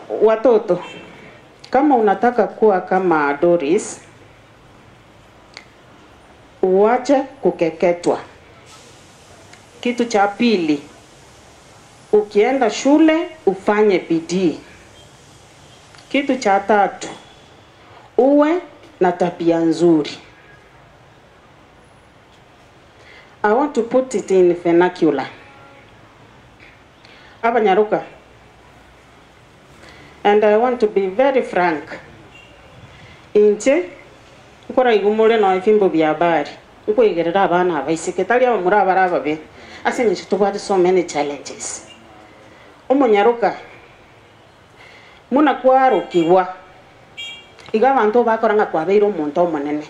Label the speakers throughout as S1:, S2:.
S1: Watoto, kama unataka kuwa kama Doris, uache kukeketwa. Kitu cha pili, ukienda shule ufanye bidii. Kitu cha tatu, uwe na tabia nzuri. I want to put it in vernacular. Abanyaruka. And I want to be very frank. Inche, nkoraigwa more nonya efimbo bia habari, nkoigerera abana abaiseke, tari abamura abare ababe, ase eng'encho tobwate so many challenges. Omonyaroka, buna kwarokigwa, iga abanto obakora ng'a kwabeire omonto omonene,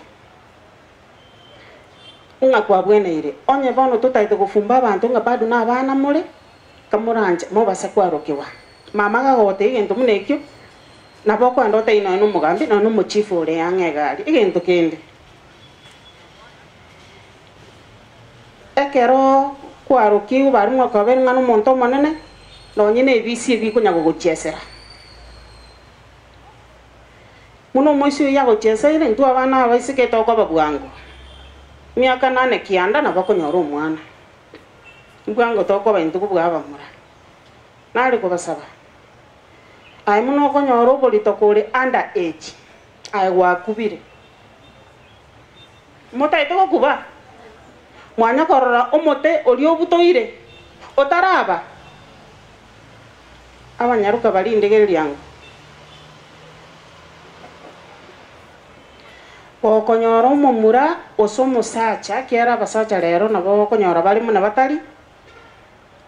S1: ng'a kwabweneire. Onye bono totaete gofumba abanto ng'a bado nabana more, Kamoranche mobase kwarokigwa. Mama agagotebia egento buna ekio, nabo okoenda otebie nonya nomogambi, nonya nomochifu ore ang'e iga aria, egento kende. Ekero kwarokigwe baria mwakobeire ng'a nomonto omonene, nonye na ebisi ebi bikonya gogochiesera. Buna omoisia oyio agochieseire, intwe abana abaiseke tokoba bwango. Emiaka nane kianda nabo okonyora omwana. Mbwango tokoba intwe kobua abamura. Nare kobasaba, aye buna okonyora oborito kore under age, aye gwakubire. Motaete gokuba? Mwanya korora omote oria obutoire, otaraba? Abanyaroka baria indegereria ango. Gokonyora omomura gose omosacha, ekiagera abasacha rero nabo okonyora bare buna batari,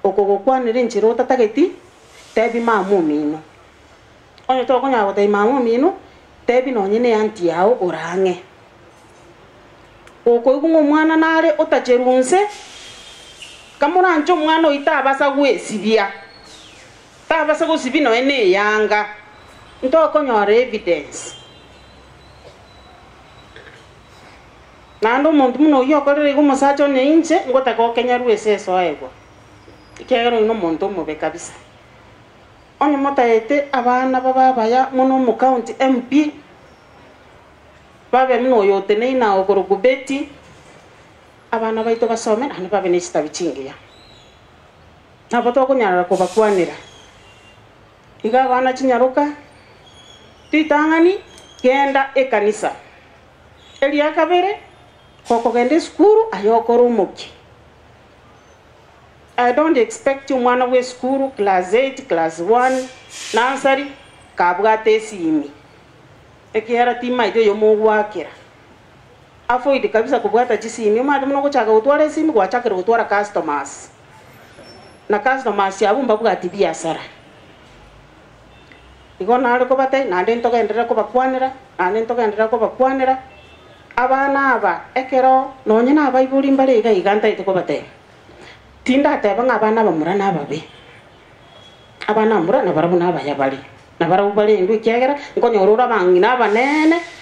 S1: okogokwanera enchera otatageti, tebi mama omino. Onye tokonyara gotebia mama omino, tebi nonye na eanti yao ore ang'e. Gokoigwa ng'a omwana nare otacherwa inse, kamoranche omwana oyio tabasa gwesibia, tabasa gosibia nonye na eyanga, ntokonyora evidence. Naende omonto buna oyio okorire iga omosacha one inche, ngotaka okenyerwe ase esoegwa, ekiagera oyio nomonto omobe kabisa. Onye motaete abana babe abaya mono omocounty MP, babe buna oyo oteneine aa okorokwa Betty, abana baito basome naende babe ne chitabi chingiya. Nabo tokonyara kobakwanera. Iga abana chinyaroka, ritang'ani genda ekanisa, eria kabere gokogenda esukuru aye okore omokia. I don't expect omwana bwa esukuru class eight, class one, nursery kabwate esimi, ekiagera timaeti oyo mogoakera. Avoid kabisa kobwata chisimi, omanyete buna ogochaka gotwara esimi gwachakire gotwara customers. Na customers abwo mbabwati biasara. Igo nare kobatebia naende ntogenderere kobakwanera, naende ntogenderere kobakwanera, abana aba ekero nonye na abaibori mbare iga iga ntagete kobatebia, tindateba ng'a abana abamura nababe, abana abamura nabarabwo nabaya bare, nabarabwo barendwe ekiagera nkonyora ore abang'ina abanene.